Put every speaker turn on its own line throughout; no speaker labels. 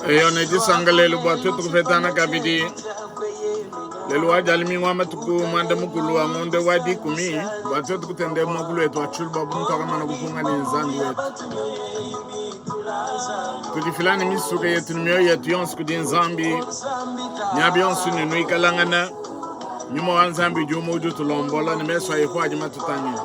Eyo ne disanka lelu bua tuetu kupetana kabidi lelu wa dialumingu wa matuku muanda mukulu wa ngondo wa dikumi bua tuetu kutendela muakulu wetu wa tshiluba bu mutuakamana kupunga ne Nzambi wetu. Tudifila ne misuka yetu ne mioyo yetu yonso kudi Nzambi miaba yonso ne nuikalangana nyuma wa Nzambi udi umue udi utulombola ne mesu a Yehowa adi matutangile.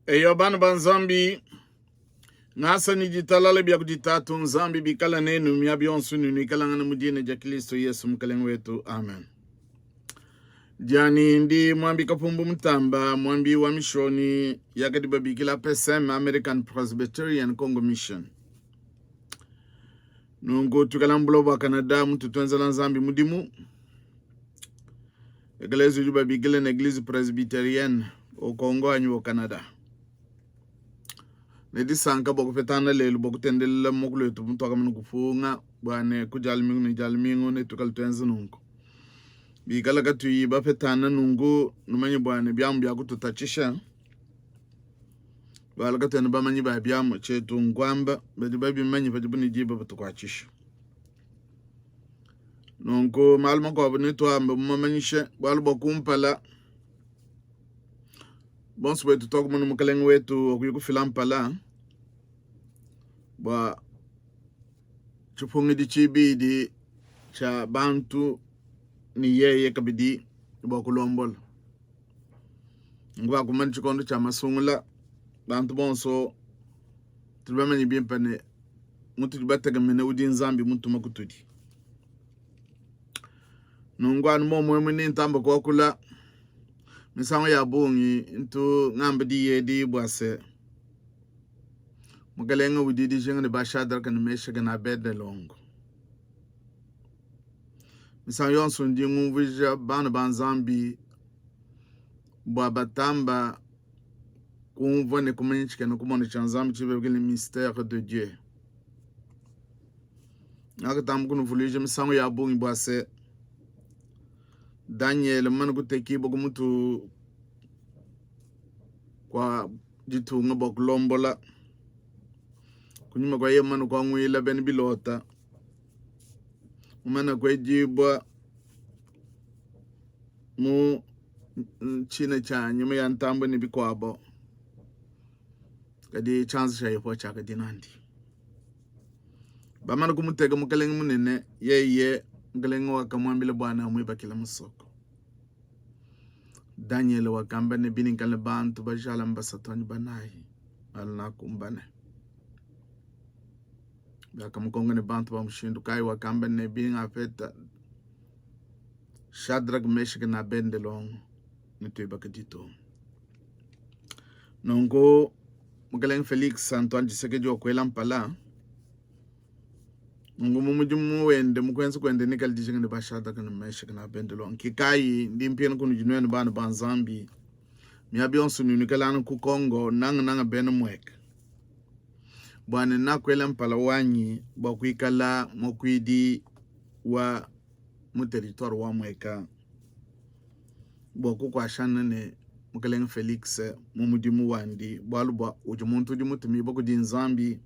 Eyo bana ba Nzambi, ngasa ni ditalala bia kudi Tatu Nzambi bikala nenu miaba yonso ne nuikalangana mu dina dia Kristo Yesu Mukelenge wetu. Amen. Diani ndi mwambi Kapumbu Mutamba, mwambi wa mishoni yakadi babikila PSM, American Presbyterian Congo Mission. Nunku tuikala mu buloba bua Canada mutu tuenzela Nzambi mudimu. Ekelezia udi babikila ne Eglise Presbyterienne au Congo anyi au Canada. Ne disanka bua kupetangana lelu bua kutendelela muakulu wetu mutuakamana kupunga bua ne ku dia lumingu ne dia lumingu ne tuikale tuenza nunku. Bikala katuyi bapetana nunku, numanye bua ne biamu bia kututatshisha bualu katuena bamanyi ba biamu tshietu nkuamba badi babimanye padibu ne diba batukuatshisha. Nunku malu makuabu netuambe mumamanyishe bualu bua kumpala bonso betu tuakumona mukalenge wetu wakuya kufila mpala bua tshipungidi tshibidi tshia bantu ne yeye kabidi bua kulombola. Nunku bakumana tshikondo tshia masungula, bantu bonso tudi bamanye bimpe ne mutudi batekemene udi Nzambi mutuma kutudi. Nunku anu muomuemu ne ntamba kuakula misangu ya bungi ntu ngamba diyi edi bua se Mukelenge udi dijinga ne ba Shadraka ne Meshaka ne Abednego. Misangu yonso ndi ngumvuija bana ba Nzambi bua batamba kumvua ne kumanya tshikena kumona tshia Nzambi tshibebeke ne mystère de Dieu. Ngakatamba kunuvuluija misangu ya bungi bua se Danyele mumane kutekibua ku mutu kua ditunga bua kulombola kunyima kua yeye mumane kuanguila bena bilota mumane kuedibua mu tshina tshia nyama ya ntambue ne bikuabo kadi tshianza tshia Yehowa tshiakadi nandi bamane kumuteka mukalenge munene yeye mukalenge wakamuambila bua ne amuibakile musoko Danyele wakamba ne, Bininkale bantu bajalame basatu anyi banayi, malu nakumbane. Bakamukonka ne, bantu ba mushindu kayi? Wakamba ne, Bingapeta Shadrach, Meshach ne Abednego, netuibake ditunga. Nunku Mukalenge Felix Antoine Tshisekedi wakuela mpala Nunku mu mudimu wende mu kuenza kuende nikale dijinga ne ba Shadraka ne Meshaka ne Abednego. Nkikayi ndi mpingana kunudi nuenu bana ba Nzambi miaba yonso nunuikale anu ku Congo nangananga bena mueka bua ne nakuela mpala wanyi bua kuikala muakuidi wa mu territoire wa Mweka bua kukuashana ne Mukelenge Felix mu mudimu wandi, bualu bua udi muntu udi mutumibue kudi Nzambi.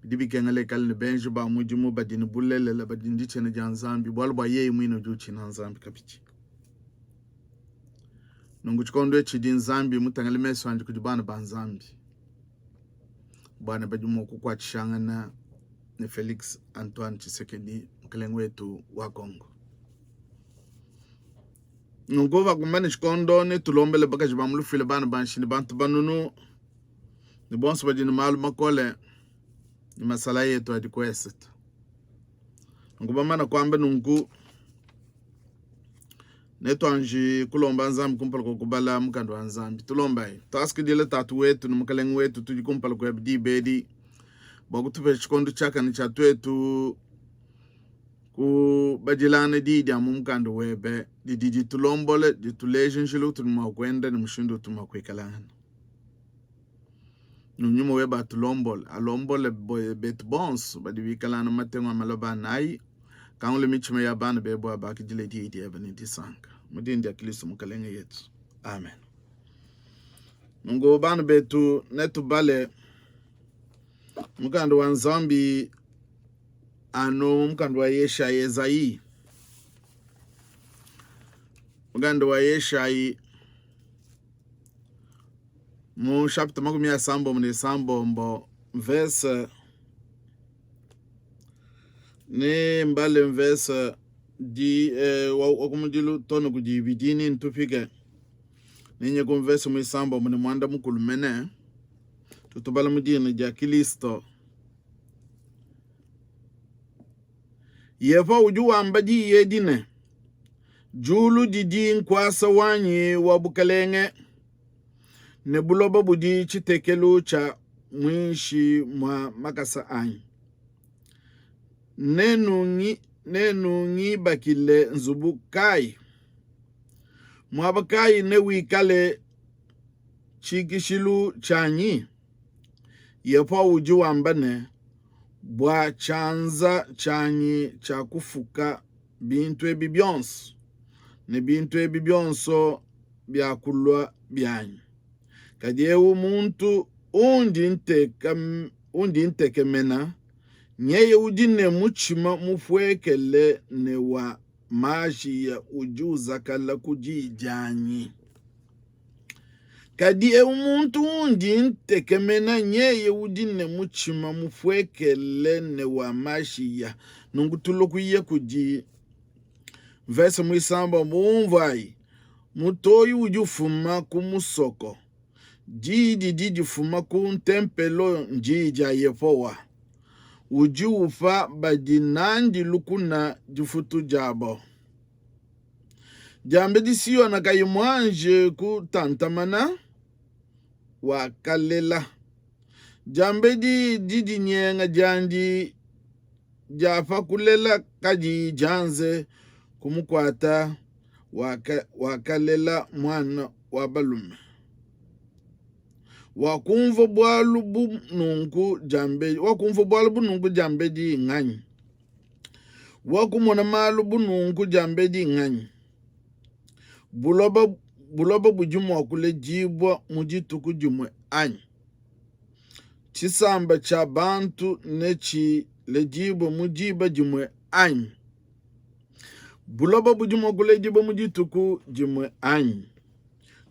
Bidi bikengela ikale ne benji ba mudimu badi ne bulelela, badi ne ditshina dia Nzambi, bualu bua yeye muine udi utshina Nzambi kabidi. Nunku tshikondo etshi tshidi Nzambi mutangile mesu andi kudi bana ba Nzambi, bana badi mua kukuatshishangana ne Felix Antoine Tshisekedi mukelenge wetu wa Congo. Nunku pakumbane tshikondo netulombele bakaji ba mu lufuila, bana ba nshi ne bantu banunu ne bonso badi ne malu makole ne masalayi etu adi ku esete. Nunku bamana kuamba nunku netuanji kulomba Nzambi kumpala kua kubala mukanda wa Nzambi. Tulombayi, tuasakidila Tatu wetu ne Mukalenge wetu, tudi kumpala kuebe diba edi bua kutupesha tshikondo tshiakane tshia tuetu kubadilangana diyi dia mu mukanda webe didi ditulombola, dituleja njila utudi mua kuenda ne mushindu utudi mua kuikalangana. Ne nyuma webe atulombole, alombole betu bonso badi bikalangana mu matengu a maloba anayi, kangula mitshima ya bana bebe bua bakidile diyi diebe ne disanka. Mu dina dia Kristo Mukalenge yetu. Amen. Nunku bana betu netubale mukanda wa Nzambi anu mu mukanda wa Yeshayi Ezayi mukanda wa Yeshayi mu chapitre 36 verse ne mbale mvese di eh, wa kumudilu tone kudi ibidi ni ntupike ninye ku mvese muisambombo ne muanda mukulu mene tutubala mu dina dia Kristo. Yehowa udi wamba diyi edi ne, Diulu didi nkuasa wanyi wa bukelenge, ne buloba budi tshitekelu tshia muinshi mua makasa anyi. Nenungibakile nzubu kayi? Muaba kayi newikale tshikishilu tshianyi? Yehowa udi wamba ne, Bua tshianza tshianyi tshiakufuka bintu ebi bionso, ne bintu ebi bionso biakulua bianyi. Kadi eu muntu undi ntekemena, nyeye udi ne mutshima mupuekele ne wa majiya udi uzakala ku diyi dianyi. Kadi eu muntu undi ntekemena nyeye udi ne mutshima mupuekele ne wa mashiya. Nunku tulue kuya kudi mvese muisambombo umvuayi mutoyi udi ufuma ku musoko, diyi didi difuma ku ntempelo ndiyi dia Yehowa, udi upa badi nandi lukuna difutu diabo. Diambedi Siona kayi muanji kutantamana, wakalela. Diambedi didinyenga diandi dia pa kulela kadiyi dianze kumukuata, wakalela muana wa balume. Wakumvua bualu bu nunku diambedi, wakumvua bualu bu nunku diambedi nganyi? Wakumona malu bu nunku diambedi nnganyi? Buloba, buloba budi mua kuledibua mu dituku dimue anyi? Tshisamba tshia bantu netshiledibue mu diba dimue anyi? Buloba budi mua kuledibua mu dituku dimue anyi?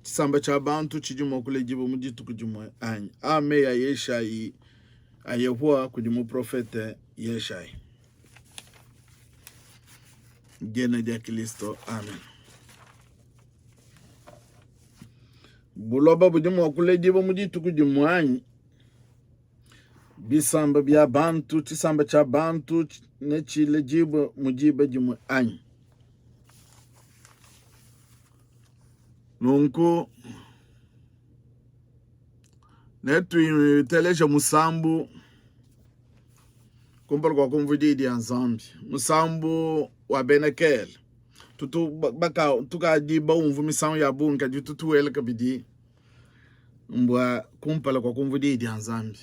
Tshisamba tshia bantu tshidi mua kuledibua mu dituku dimue anyi? Aa meyi a Yeshayi a Yehowa kudi muprofete Yeshayi. Dina dia Kristo, amen. Buloba budi mua kuledibua mu dituku dimue anyi? Bisamba bia bantu, tshisamba tshia bantu netshiledibue mu diba dimue anyi? Nunku netuiteleje musambu kumpala kua kumvua diyi dia Nzambi, musambu wa bena Kele tutu baka tukadi baumvua misangu ya bungi, kadi tutu wela kabidi mbua kumpala kua kumvua diyi dia Nzambi.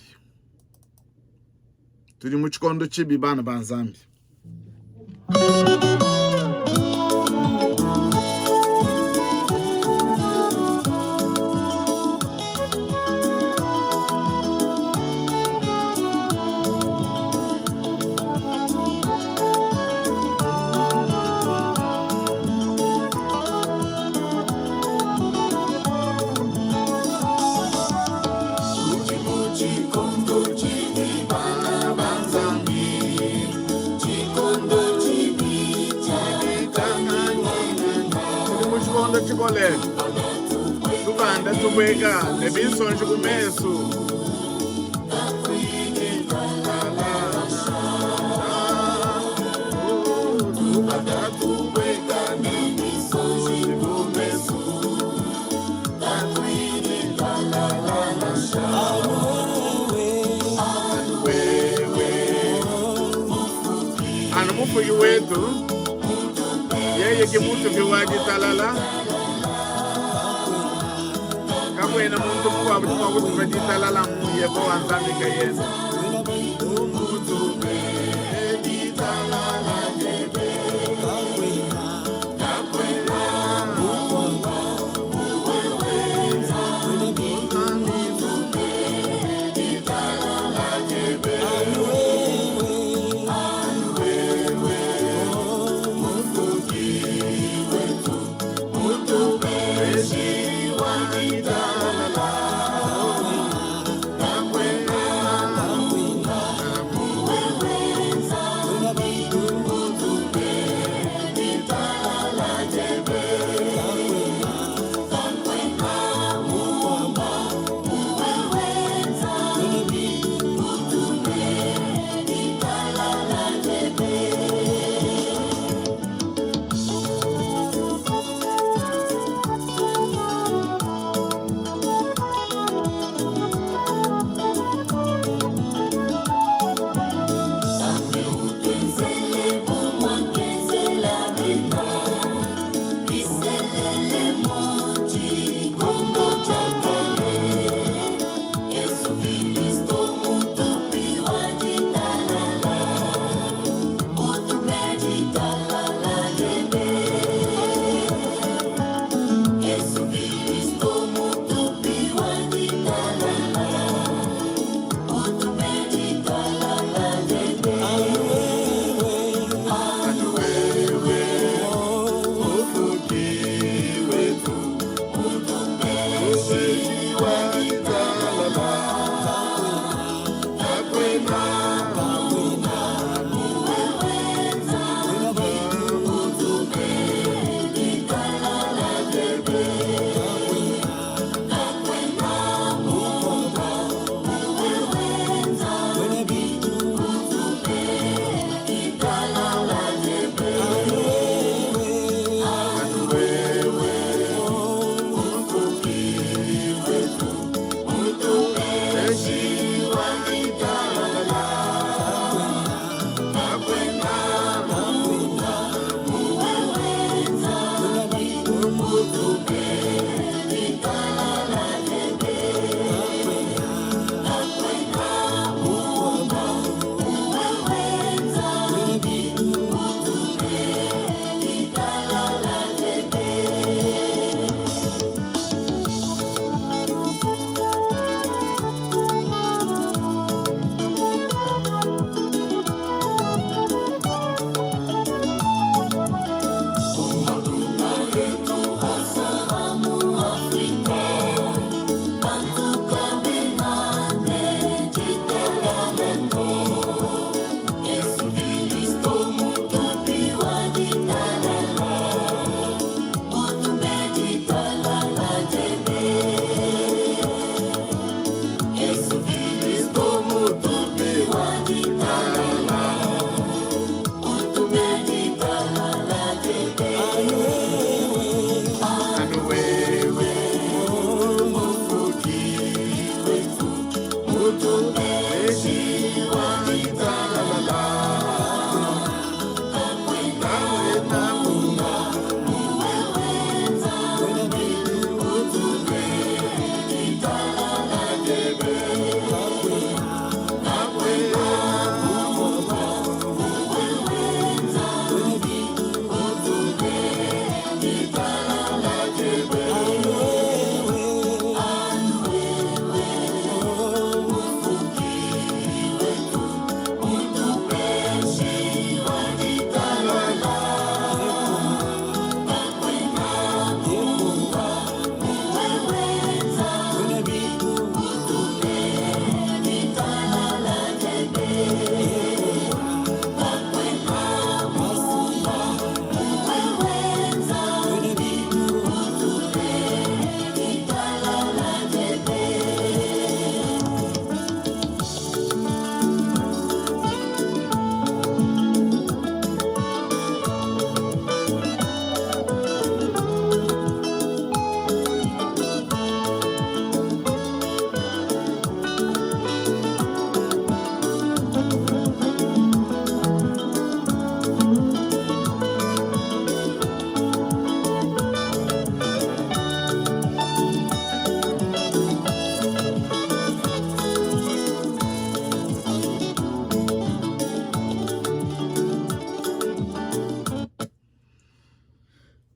Tudi mu tshikondo tshibi, bana ba Nzambi. tukole tubanda tupueka ne binsonji ku mesu. Anu Mufuki wetu yeye ke Mutupi wa ditalala. Kakuena muntu mukuabu udi mua kutupa ditalala mu Yehowa Nzambi kayende. Umutupe ditalala diebe. Kakuena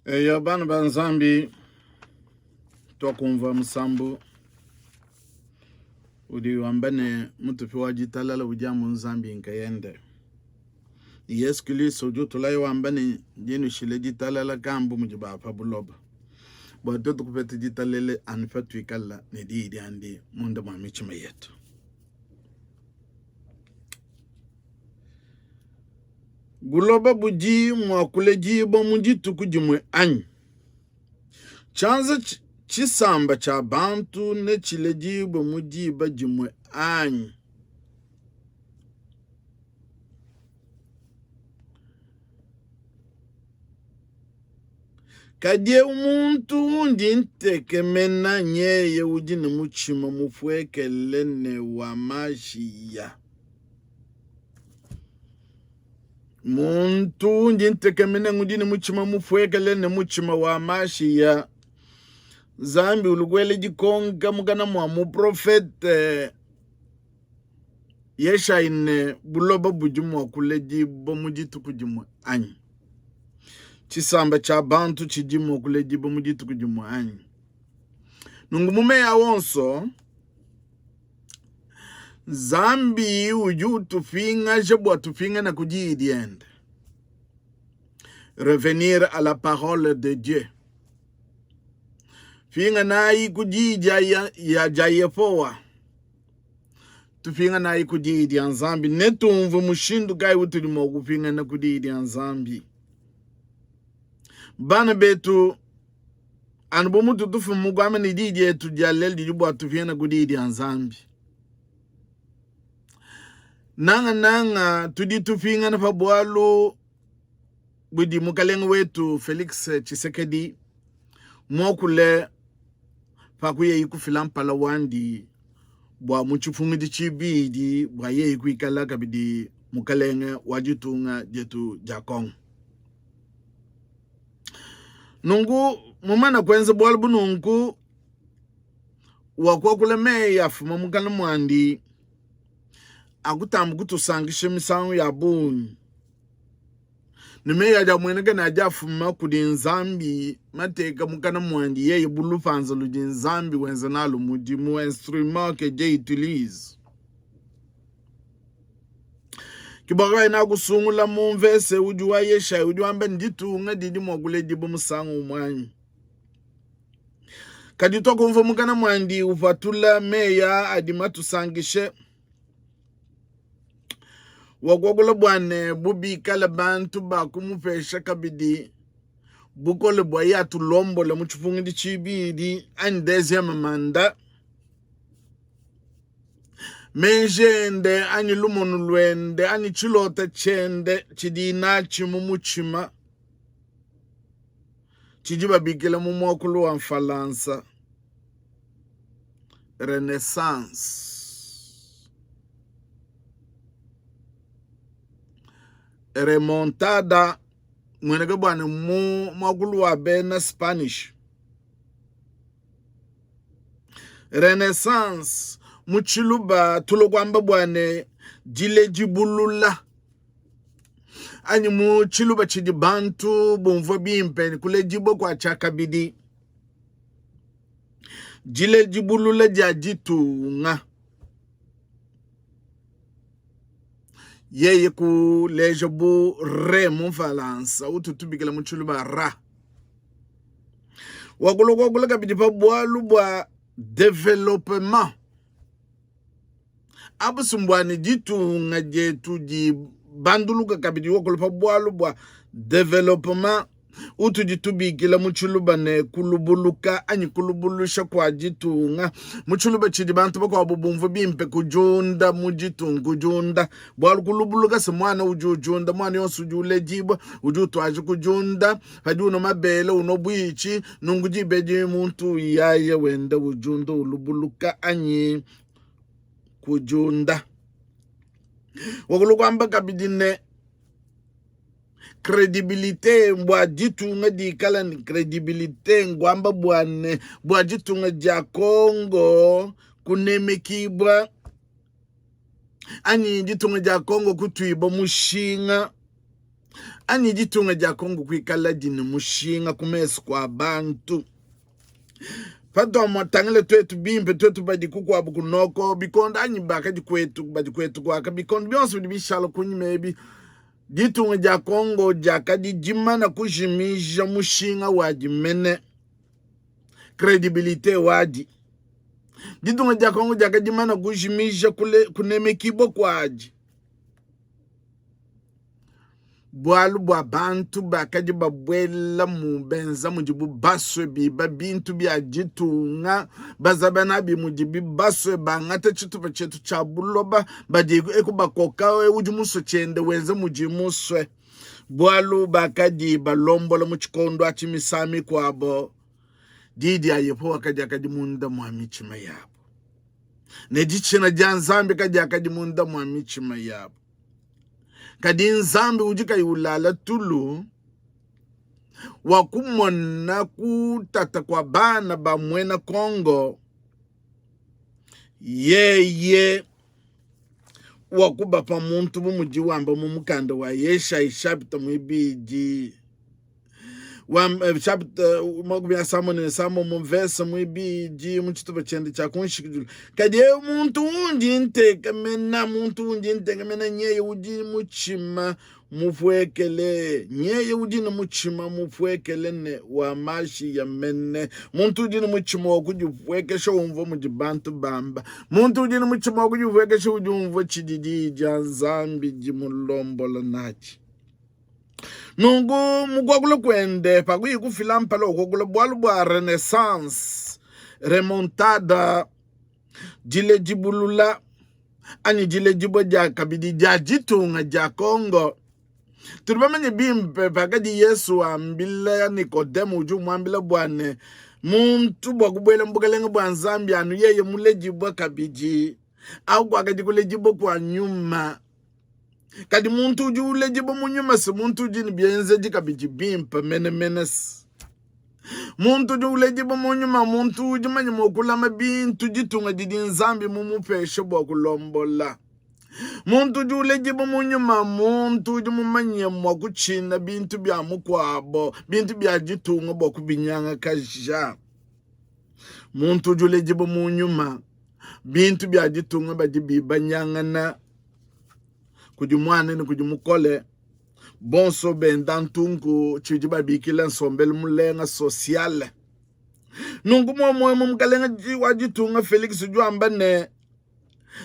Eyo bana ba Nzambi, tuakumvua musambu udi wamba ne mutupi wa ditalala udi amu Nzambi nkayende. Yesu Kristo udi utulaya wamba ne ndi nushile ditalala kambu mudi ba pa buloba. Bua tuetu kupeta ditalala anu patuikala ne diyi diandi munda mua mitshima yetu. Buloba budi mua kuledibua mu dituku dimue anyi? Tshianza tshisamba tshia bantu netshiledibue mu diba dimue anyi? Kadi eu muntu undi ntekemena nyeye udi ne mutshima mupuekele ne wa mashiya. Muntu undi ntekemena ngudi ne mutshima mupuekele ne mutshima wa mashiya. Nzambi ulukuela dikonka mukana mua muprofete Yeshayi ne, buloba budi mua kuledibua mu dituku dimue anyi? Tshisamba tshia bantu tshidi mua kuledibua mu dituku dimue anyi? Nunku mu meyi a onso, Nzambi udi utupingaja bua tupingane ku diyi diende. Revenir à la parole de Dieu. Pinganayi ku diyi dia Yehowa. Tupinganayi ku diyi dia Nzambi ne tumvue mushindu kayi utudi mua kupingana ku diyi dia Nzambi. Bana betu, anu bu mutu tufuma kuamba ne diyi dietu dia lelu didi bua tupingane ku diyi dia Nzambi. Nangananga tudi tupingana pa bualu budi mukalenge wetu Felix Tshisekedi muakule pa kuyeyi kufila mpala wandi bua mu tshipungidi tshibidi bua yeye kuikala kabidi mukalenge wa ditunga dietu dia Congo. Nunku mumana kuenza bualu bu nunku, wakuakula meyi afuma mukana muandi akutamba kutusankisha misangu ya bungi ne meyi adi amueneka ne adi afuma kudi Nzambi mateka mukana muandi yeye bu lupanza ludi Nzambi wenza nalu mudimu, instrument que Dieu utilise. Ke bua kayi nakusungula mu mvese udi wa Yeshaya udi wamba ne ditunga didi mua kuledibua musangu umue anyi? Kadi tuakumvua mukana muandi upatula meyi aa adi matusankishe wakuakula bua ne bu bikale bantu ba kumupesha kabidi bukole bua ye atulombole mu tshipungidi tshibidi anyi deuxième mandat meji ende anyi lumonu luende anyi tshilota tshiende tshidi natshi mu mutshima tshidi babikila mu muakulu wa mfalansa Renaissance. Remontada mueneka bua ne mu muakulu wa bena Spanish. Renaissance mu tshiluba tulua kuamba bua ne diledibulula anyi mu tshiluba tshidi bantu bumvua bimpe kuledibua kua tshiakabidi. Diledibulula dia ditunga. Yeye kuleja bu re mu Mfalansa utu tubikila mu tshiluba ra. Wakulua kuakula kabidi pa bualu bua developement. Abu mbua ne ditunga dietu dibanduluka kabidi wakula pa bualu bua developement utudi tubikila mu tshiluba ne kulubuluka anyi kulubulusha kua ditunga mu tshiluba tshidi bantu bakuabu bumvue bimpe kudiunda mu ditunga kudiunda bualu kulubuluka se muana udi udiunda muana yonso udi uledibua udi utuaje kudiunda padi unua mabele unua buitshi nunku diba edi muntu yaya wenda udiunda ulubuluka anyi kudiunda wakulu kuamba kabidi ne credibilite bua ditunga dikala ne credibilite ngwamba bua ne bua ditunga dia Congo kunemekibua anyi ditunga dia Congo kutuibua mushinga. Anyi ditunga dia Kongo kuikaladi ne mushinga ku mesu kua bantu. Patuamutangila tuetu bimpe, tuetu badi kukuabu kunoko bikondo anyi bakadi kuetu badi kuetu kuaka bikondo bionso bidi bishala kunyima ebi, ditunga dia Kongo diakadi dimana kujimija mushinga wadi mene, credibilite wadi. Ditunga dia Kongo diakadi dimana kujimija kunemekibua kuadi. Bualu bua bantu bakadi babuela mu benza mudibu basue, biba bintu bia ditunga, bazaba nabi mudibi basue, bangata tshitupa tshietu tshia buloba, badi eku bakoka udi musue tshiende wenza mudi musue, bualu bakadi balombola mu tshikondo atshi misangu mikuabo di dia Yehowa kadiakadi munda mua mitshima yabo, ne ditshina dia Nzambi kadiakadi munda mua mitshima yabo. Kadi Nzambi udi kayi ulala tulu wa kumona kutata kua bana ba muena Kongo, yeye wa kubapa muntu bu mudi wamba mu mukanda wa Yeshayi chapitre muibidi wa eh, chapitre 36 verse muibidi mu tshitupa tshiende tshia ku nshikidilu. Kadi eu muntu undi ntekemena, muntu undi ntekemena nyeye udi mutshima mupuekele, nyeye udi ne mutshima mupuekele ne wa mashi ya mene. Muntu udi ne mutshima wa kudipuekesha umvua mudi bantu bamba. Muntu udi ne mutshima wa kudipuekesha udi umvua tshidi diyi dia Nzambi dimulombola natshi. Nunku mu kuakula kuende pakuyi kufila mpala wakuakula bualu bua Renaissance, remontada, diledibulula anyi diledibua dia kabidi dia ditunga dia Congo. Tudi bamanye bimpe pakadi Yesu wambila Nikodemo, udi umuambila bua ne muntu bua kubuela mu bukalenge bua Nzambi anu yeye muledibua kabidi, au kuakadi kuledibua kua nyuma. Kadi muntu udi uledibua mu nyuma se muntu udi ne bienzedi kabidi bimpe menemene. Muntu udi uledibua mu nyuma muntu udi manye mua kulama bintu ditunga didi Nzambi mumupeshe bua kulombola. Muntu udi uledibua mu nyuma muntu udi mumanye mua kutshina bintu bia mukuabo, bintu bia ditunga bua kubinyangakaja. Muntu udi uledibua mu nyuma bintu bia ditunga badi bibanyangana kudi muana ne kudi mukole bonso benda ntunku tshidi babikila nsombelu mulenga sociale. Nunku muomuemu mukalenge wa ditunga Felix udi wamba ne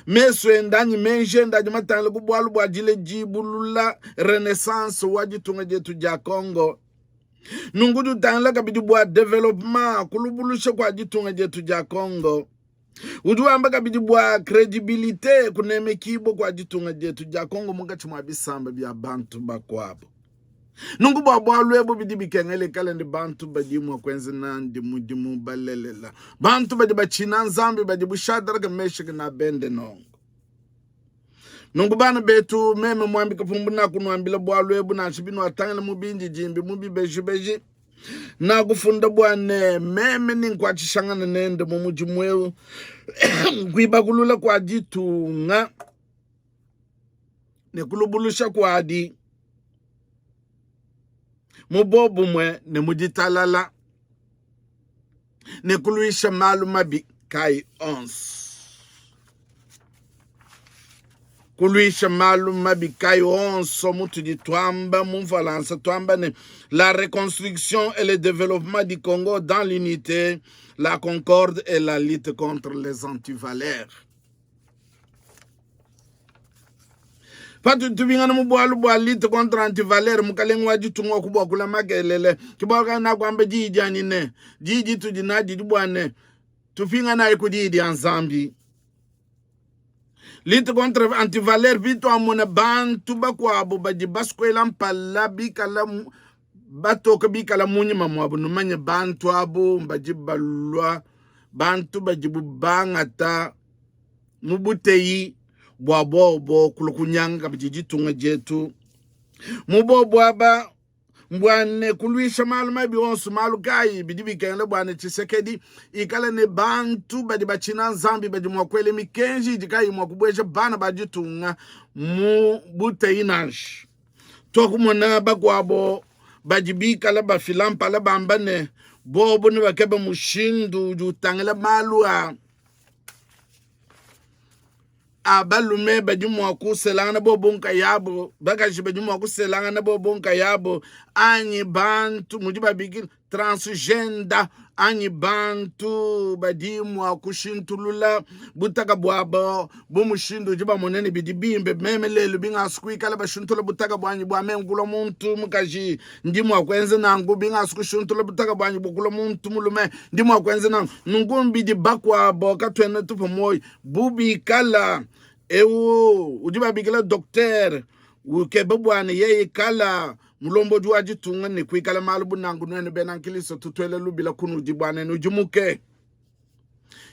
mesu ende anyi meji ende adi matangile ku bualu bua diledibulula renaissance wa ditunga dietu dia Congo. Nunku udi utangila kabidi bua development kulubulusha kua ditunga dietu dia Congo. Udi wamba kabidi bua credibilite kunemekibua kua ditunga dietu dia Congo munkatshi mua bisamba bia bantu bakuabu. Nunku bua bualu ebu bidi bikengela ikale ne bantu badi mua kuenza nandi mudimu balelela, bantu badi batshina Nzambi, badi bu Shadraka, Meshaka ne Abedenego. Nunku bana betu, meme muambi Kapumbu nakunuambila bualu ebu, nansha binuatangila mu bindidimbi mu bibejibeji, nakufunda bua ne meme ninkuatshishangana nende mu mudimu eu kuibakulula kua ditunga ne kulubulusha kuadi mu bobumue ne mu ditalala ne kuluisha malu mabi kayi onso. Kuluisha malu mabi kayi onso mutudi tuamba mu Mfalansa tuamba ne la reconstruction et le développement du Congo dans l'unité, la concorde et la lutte contre les antivaleurs. Patudi tupingana mu bualu bua lutte contre antivaleur, mukalenge wa ditunga wa kubuakula makelele ke bualu kayi nakuamba diyi dianyi ne diyi ditudi nadi didi bua ne tupinganayi ku diyi dia Nzambi. Lutte contre antivaleur bituamona bantu bakuabu badi basukuela mpala bikala batoke bikala munyima muabu, numanye bantu abu badi balua bantu badibu bangata mu buteyi bua bobo kulua kunyanga kabidi ditunga dietu. Mu bobo aba mbua ne kuluisha malu mabi onso. Malu kayi? Bidi bikengela bua ne Tshisekedi ikale ne bantu badi batshina Nzambi, badi mua kuela mikenji idi kayi mua kubueja bana ba ditunga mu buteyi nansha. Tuakumona bakuabo badi bikala bafila mpala bamba ne, bobu nebakebe mushindu udi utangila malu a a balume badi mua kuselangana bobu nkayabu, bakaji badi mua kuselangana bobu nkayabu, anyi bantu mudi babikila transgender anyi bantu badi mua kushintulula butaka buabo bu mushindu udi bamone ne bidi bimpe. Meme lelu bingasu kuikala bashintula butaka buanyi bua meme kulua muntu mukaji, ndi mua kuenza nanku. Bingasu kushintula butaka buanyi bua kulua muntu mulume, ndi mua kuenza nanku. Nunku bidi bakuabo katuena tupua muoyo bu bikala eu udi babikila doktere ukeba bua ne yeye ikala mulombodi wa ditunga ne kuikala malu bu nanku. Nuenu bena nkristo tutuele lubila kunudi bua ne nudimuke.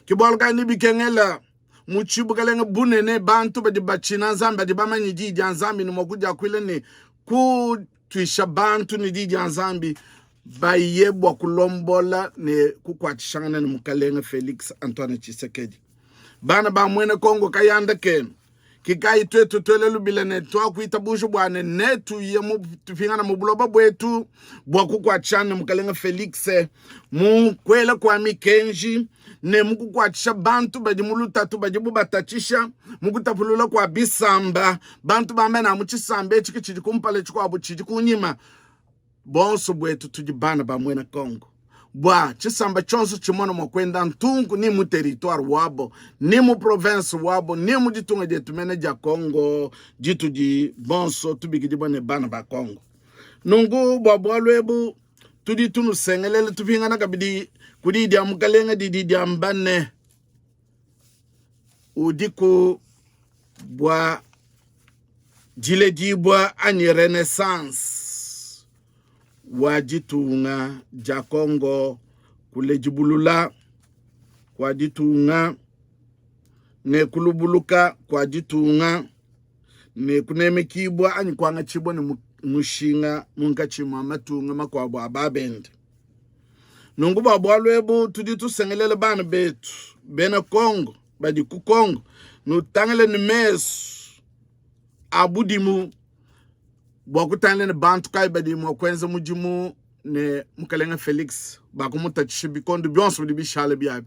Ke bualu kayi nebikengela mu tshibukalenge bunene bantu badi batshina Nzambi, badi bamanye diyi dia Nzambi ne mua kudiakuila ne kutuisha bantu ne diyi dia Nzambi, baye bua kulombola ne kukuatshishangana ne Mukalenge Felix Antoine Tshisekedi. Bana ba muena Kongo kayanda kenu kikayi tuetu tuele lubila ne tuakuitabuja bua ne netuye mu tupingana mu buloba buetu bua kukuatshisha ne Mukalenge Felix mu kuela kua mikenji ne mu kukuatshisha bantu badi mu lutatu badibu batatshisha mu kutapulula kua bisamba bantu bamba na mu tshisamba etshi ke tshidi kumpala tshikuabu tshidi kunyima. Bonso buetu tudi bana ba muena Kongo. Bua tshisamba tshionso tshimone mua kuenda ntunku ni mu territoire wabo, ni mu province wabo, ni mu ditunga dietu mene dia Kongo ditudi bonso tubikidibua ne bana ba Kongo. Nunku bua bualu ebu tudi tunusengelela tupingana kabidi ku diyi dia Mukalenge didi diamba ne, Udiku bua diledibua anyi renaissance wa ditunga dia Congo, kuledibulula kua ditunga ne kulubuluka kua ditunga ne kunemekibua anyi kuangatshibua ne mushinga munkatshi mua matunga makuabu a babende. Nunku bua bualu ebu tudi tusengelela bana betu bena Congo badi ku Congo, nutangile ne mesu a budimu bua kutangila ne bantu kayi badi mua kuenza mudimu ne Mukalenge Felix bakumutatshisha bikondo bionso bidi bishale biabi.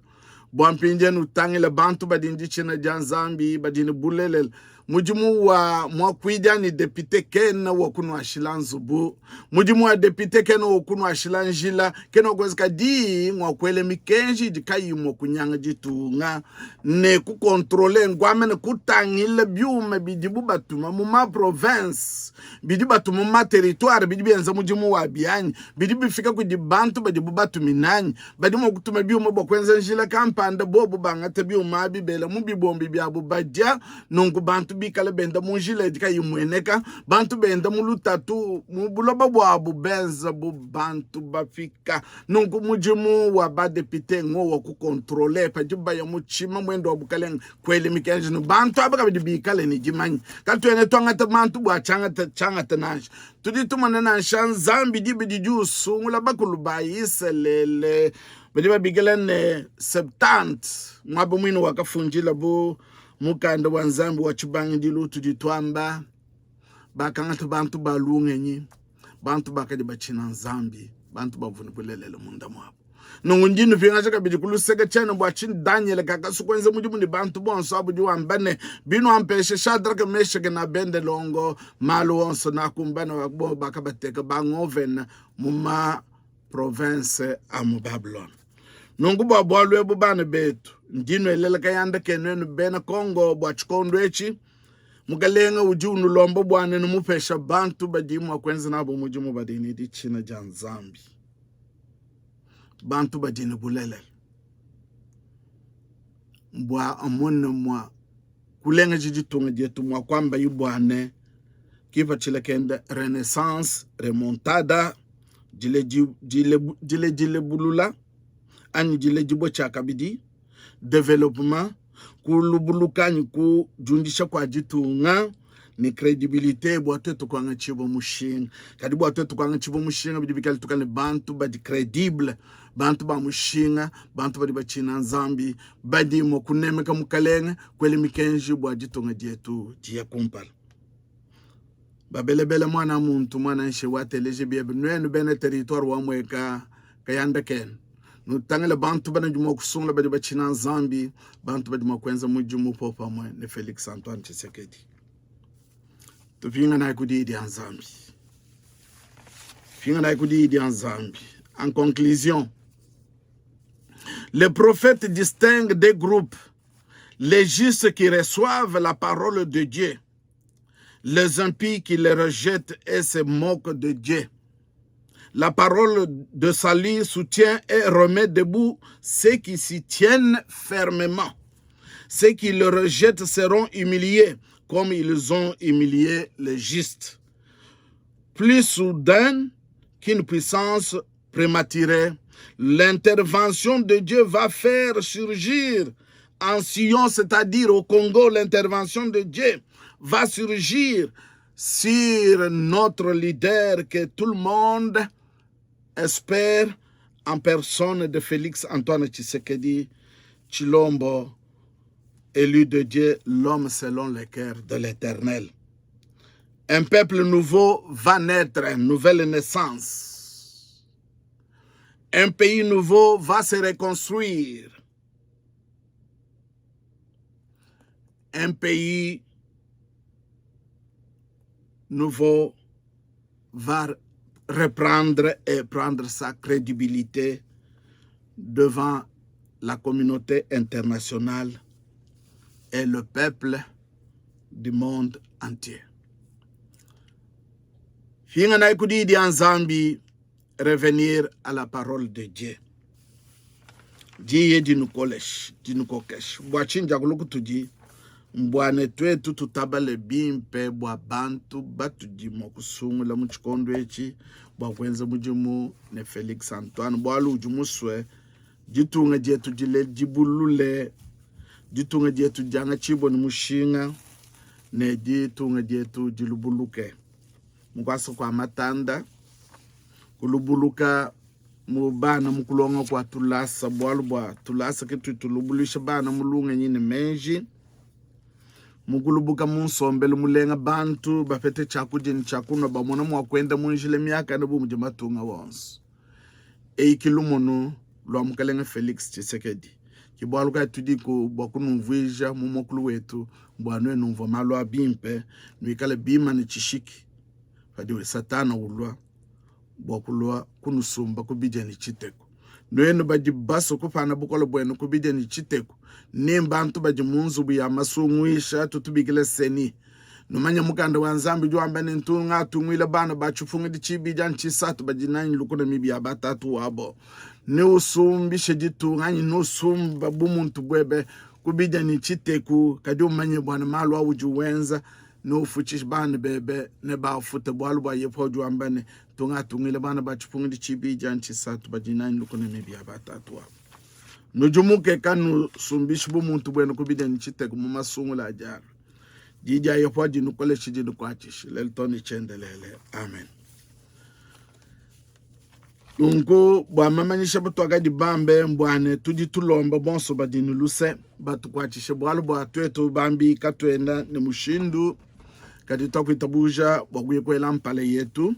Bua mpindieu nutangile bantu badi ne ditshina dia Nzambi, badi ne bulelela. Mudimu wa muakuidi anyi depite kena wa kunuashila nzubu. Mudimu wa depite kena wa kunuashila njila, kena wa kuenza kadi ngua kuela mikenji idi kayiyi mua kunyanga ditunga ne kukontrole, nkuamba ne kutangila biuma bidibu batuma mu ma province, bidi batuma mu ma territoire, bidi bienza mudimu wabi anyi, bidi bifika kudi bantu badibu batumina anyi. Badi mua kutuma biuma bua kuenza njila kampanda, bobu bangata biuma abi bela mu bibombi biabu badia. Nunku bantu bikale benda mu njila idi kayi imueneka, bantu benda mu lutatu mu buloba buabu benza bu bantu bapika. Nunku mudimu wa badepite ngo wa kukontrole padibu baya mu tshimamuende wa bukalenge, kuela mikenji ne bantu aba kabidi bikale ne dimanya. Katuena tuangata bantu bua tshiangata tshiangata nansha. Tudi tumona nansha Nzambi diba didi usungula bakulu ba Isalele badi babikila ne Septante, muaba muine wakafundilabu mukanda wa Nzambi wa tshibangidilu utudi tuamba, bakangata bantu ba lungenyi, bantu bakadi batshina Nzambi, bantu bavua ne bulelela munda muabu. Nunku ndi nupingaja kabidi ku luseke tshiena bua tshinyi Danyele kakasua kuenza mudimu ne bantu bonso abu. Udi wamba ne, binuampesha Shadraka, Meshake na Abedelongo malu onso nakumbana. Bo bakabateka bangovena mu ma province a mu Babylone. Nunku bua bualu ebu bana betu, ndi nuelela kayanda kenu enu bena Kongo bua tshikondo etshi. Mukalenge udi unulomba bua ne numupesha bantu badi mua kuenza nabu mudimu badi ne ditshina dia Nzambi, bantu badi ne bulelela, bua amone mua kulengeja ditunga dietu, mua kuambayi bua ne kipatshila kende renaissance remontada diledilebulula anyi diledibua tshiakabidi development kulubuluka anyi kudiundisha kua ditunga ne credibilite bua tuetu kuangatshibua mushinga. Kadi bua tuetu kuangatshibua mushinga bidi bikale tukale bantu badi credible, bantu ba mushinga, bantu badi batshina Nzambi, badi mua kunemeka Mukalenge, kuela mikenji bua ditunga dietu diye kumpala. Babelebele muana muntu muana nshe wateleje biebe nuenu bena territoire wa Mweka kayanda kenu nutangile bantu banudi mua kusungula badi batshina Nzambi bantu badi mua kuenza mudimu popamue ne Felix Antoine Tshisekedi. Tupinganayi ku diyi dia Nzambi. Pinganayi ku diyi dia Nzambi. En conclusion, le prophète distingue des groupes les justes qui reçoivent la parole de Dieu, les impies qui les rejettent et se moquent de Dieu. La parole de salut soutient et remet debout ceux qui s'y tiennent fermement. Ceux qui le rejettent seront humiliés comme ils ont humilié les justes. Plus soudain qu'une puissance prématurée, l'intervention de Dieu va faire surgir en Sion, c'est-à-dire au Congo, l'intervention de Dieu va surgir sur notre leader que tout le monde espère en personne de Félix Antoine Tshisekedi Tshilombo, élu de Dieu, l'homme selon le cœur de l'Éternel. Un peuple nouveau va naître, une nouvelle naissance. Un pays nouveau va se reconstruire. Un pays nouveau va reprendre et prendre sa crédibilité devant la communauté internationale et le peuple du monde entier. Pinganayi ku diyi dia Nzambi, revenir à la parole de Dieu. Diyi dinukoleshe, dinukokeshe. Bua tshinyi diakulu kutudi? Mbua ne tuetu tutabale bimpe bua bantu batudi mua kusungula mu tshikondo etshi bua kuenza mudimu ne Felix Antoine, bualu udi musue ditunga dietu dile dibulule, ditunga dietu diangatshibue ne mushinga ne ditunga dietu dilubuluke mu kuasa kua matanda, kulubuluka mu bana mu kulonga kua tulasa, bualu bua tulasa ke tudi tulubuluisha bana mu lungenyi ne meji, mu kulubuka mu nsombelu mulenga, bantu bapete tshiakudia ne tshiakunua, bamona mua kuenda mu njila miakane bu mudi matunga wonso. Eyi ki lumonu lua Mukalenge Felix Tshisekedi. Ke bualu kayi tudiku bua kunumvuija mu muakulu wetu bua nuenu numvua malu a bimpe, nuikale bimane tshishiki padi Satana ulua bua kulua kunusumba ku bidia ne tshiteku. Nuenu badi basue kupana bukole buenu ku bidia ne tshiteku, ni mbantu badi mu nzubu ya masunguisha tutubikila seni. Numanye mukanda wa Nzambi udi wamba ne, Ntu ngatunguila bana ba tshipungidi tshibidi anyi tshisatu badi nanyi lukuna mibi ya batatu wabo. Neusumbishe ditunga anyi neusumba bumuntu buebe ku bidia ne tshiteku, kadi umanye bua ne malu audi wenza neufutshishe bana bebe nebafute, bualu bua Yehowa udi wamba ne, Ntu ngatungila bana ba tshipungidi tshibidi anyi tshisatu badi nanyi lukuna mibi ya batatu wabo. Nudimuke, kanusumbishi bumuntu buenu ku bidia ne tshiteku mu masungula adi alua. Di dia Yehowa dinukoleshe, dinukuatshishe lelu too ne tshiendelele. Amen. Nunku bua mamanyisha batuakadi bambe mbua ne tudi tulomba bonso badi ne luse batukuatshishe, bualu bua tuetu bambi katuena ne mushindu, kadi tuakuitabuja bua kuya kuela mpala yetu.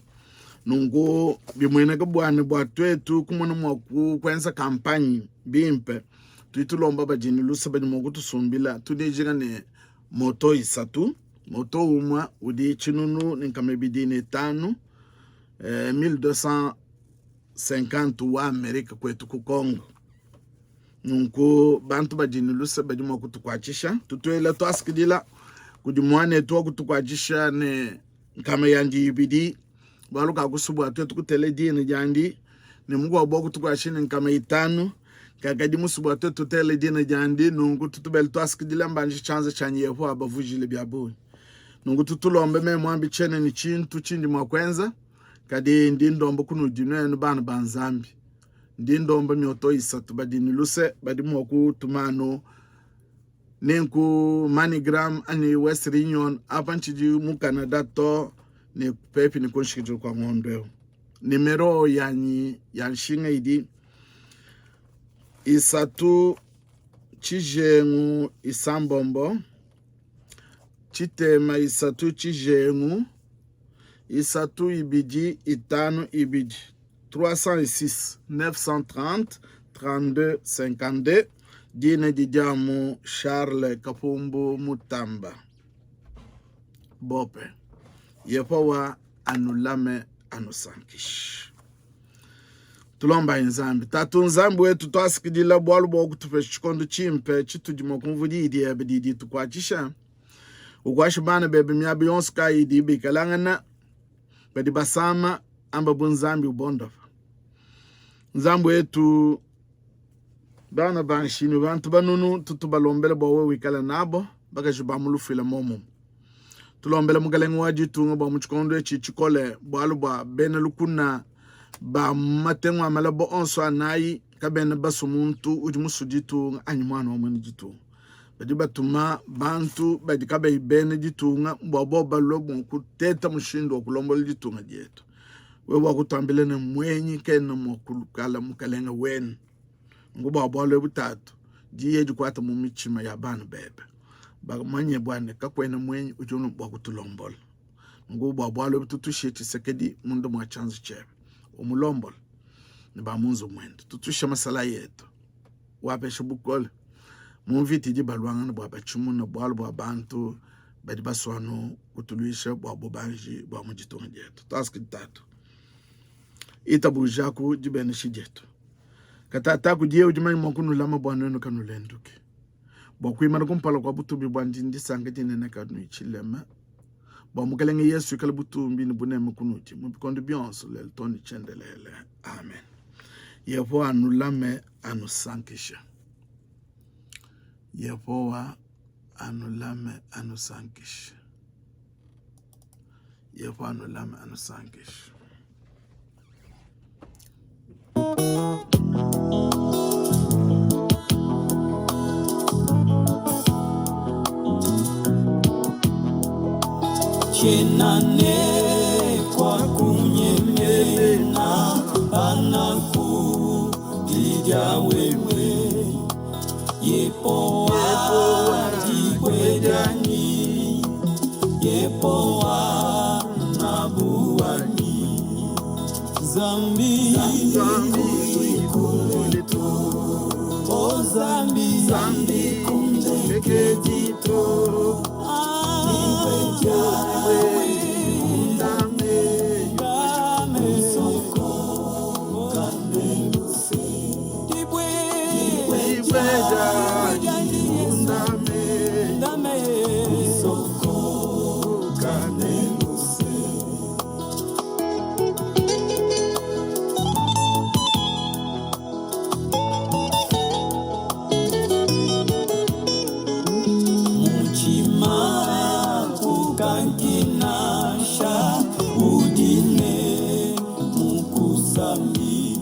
Nunku bimueneka bua ne bua tuetu kumona mua kuenza kampanye bimpe, tudi tulomba badi ne luse badi mua kutusumbila. Tudi dijinga ne moto isatu, moto umue udi 1205 1250 wa Amerika kuetu ku Congo. Nunku bantu badi ne luse badi mua kutukuatshisha, tutuela tuasakidila kudi muanetu wa kutukuatshisha ne nkama yandi ibidi bualu kakusua bua tuetu kutela dina diandi ne mukuabu wa kutukuatshisha ne nkama itanu kakadi musue bua tuetu tutele dina diandi. Nunku tutubele tuasakidila mbanji tshianza tshianyi Yehowa abavujile bia bungi. Nunku tutulombe meme muambi tshiena ne tshintu tshindi mua kuenza, kadi ndi ndomba kunudi nuenu bana ba Nzambi. Ndi ndomba mioto isatu badi ne luse badi mua kutuma anu nenku MoneyGram anyi Western Union apa ntshidi mu Canada to ne pepi ne ku nshikidilu kua ngondo eu. Nimero yanyi ya nshinga idi 3 tshijengu 9 tshitema 3 tshijengu. Isatu ibidi itanu ibidi 306 930 32 52 dina didi amu Charles Kapumbu Mutamba Bope. Yehowa anulame anusankishe. Tulombayi Nzambi. Tatu Nzambi wetu, tuasakidila bualu bua kutupesha tshikondo tshimpe tshitudi mua kumvua diyi diebe didi ditukuatshisha. Ukuashe bana bebe miaba yonso kayi idi bikalangana badi basama, amba bu Nzambi ubondopa. Nzambi wetu, bana ba nshini bantu banunu tutu balombela bua wewe wikale nabo, bakaji ba mu lufuila momumue. Tulombela mukalenge wa ditunga bua mu tshikondo etshi tshikole, bualu bua bena lukuna ba mu matengu a malaba onso anayi kabena basue muntu udi musue ditunga anyi muana wa muena ditunga. Badi batuma bantu badi kabayi bena ditunga bua bobu balue mua kuteta mushindu wa kulombola ditunga dietu. Wewe wakutuambila ne, muenyi kena mua kuikala mukalenge wenu. Nunku bua bualu ebu, Tatu, diyi dikuate mu mitshima ya bana bebe, bamanye bua ne kakuena muenyi udi ne bua kutulombola. Nunku bua bualu ebu tutushe Tshisekedi munda mua tshianza tshiebe, umulombole ne ba mu nzubu muende. Tutushe masalayi etu, wapeshe bukole mu mvita idi baluangana bua batshimune, bualu bua bantu badi basua anu kutuluisha bua bubanji bua mu ditunga dietu. Tuasakidi Tatu, itabujaku dibenesha dietu. Katataka kudiye udi manye mua kunulama bua nuenu kanulenduki, bua kuimana kumpala kua butumbi buandi ndisanka dinene kanuyi tshilema, bua Mukelenge Yesu ikale butumbi ne buneme kunudi mu bikondo bionso, lelu too ne tshiendelele. Amen. Yehowa anulame, anusankishe. Yehowa anulame, anusankishe. Yehowa anulame, anusankishe.
Tshiena ne kua kunyemena panakupidia wewe, Yehowa dibue dianyi, Yehowa ngabu wanyi. Zambi
Zambi to
oh Zambi
Zambi kundekedi to
Mutshima kukankinasha udi ne mukusambi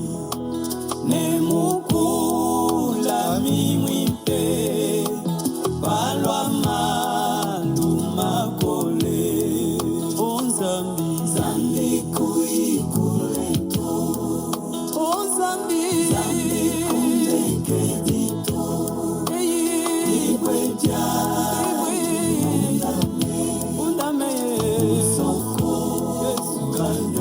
ne mukulami muimpe palua malu makole. O Nzambi, Nzambi kuikule to. O Nzambi, Nzambi kundekedi to. Eyi, Dibue dianyi, undame, undame. Usoko Yesu.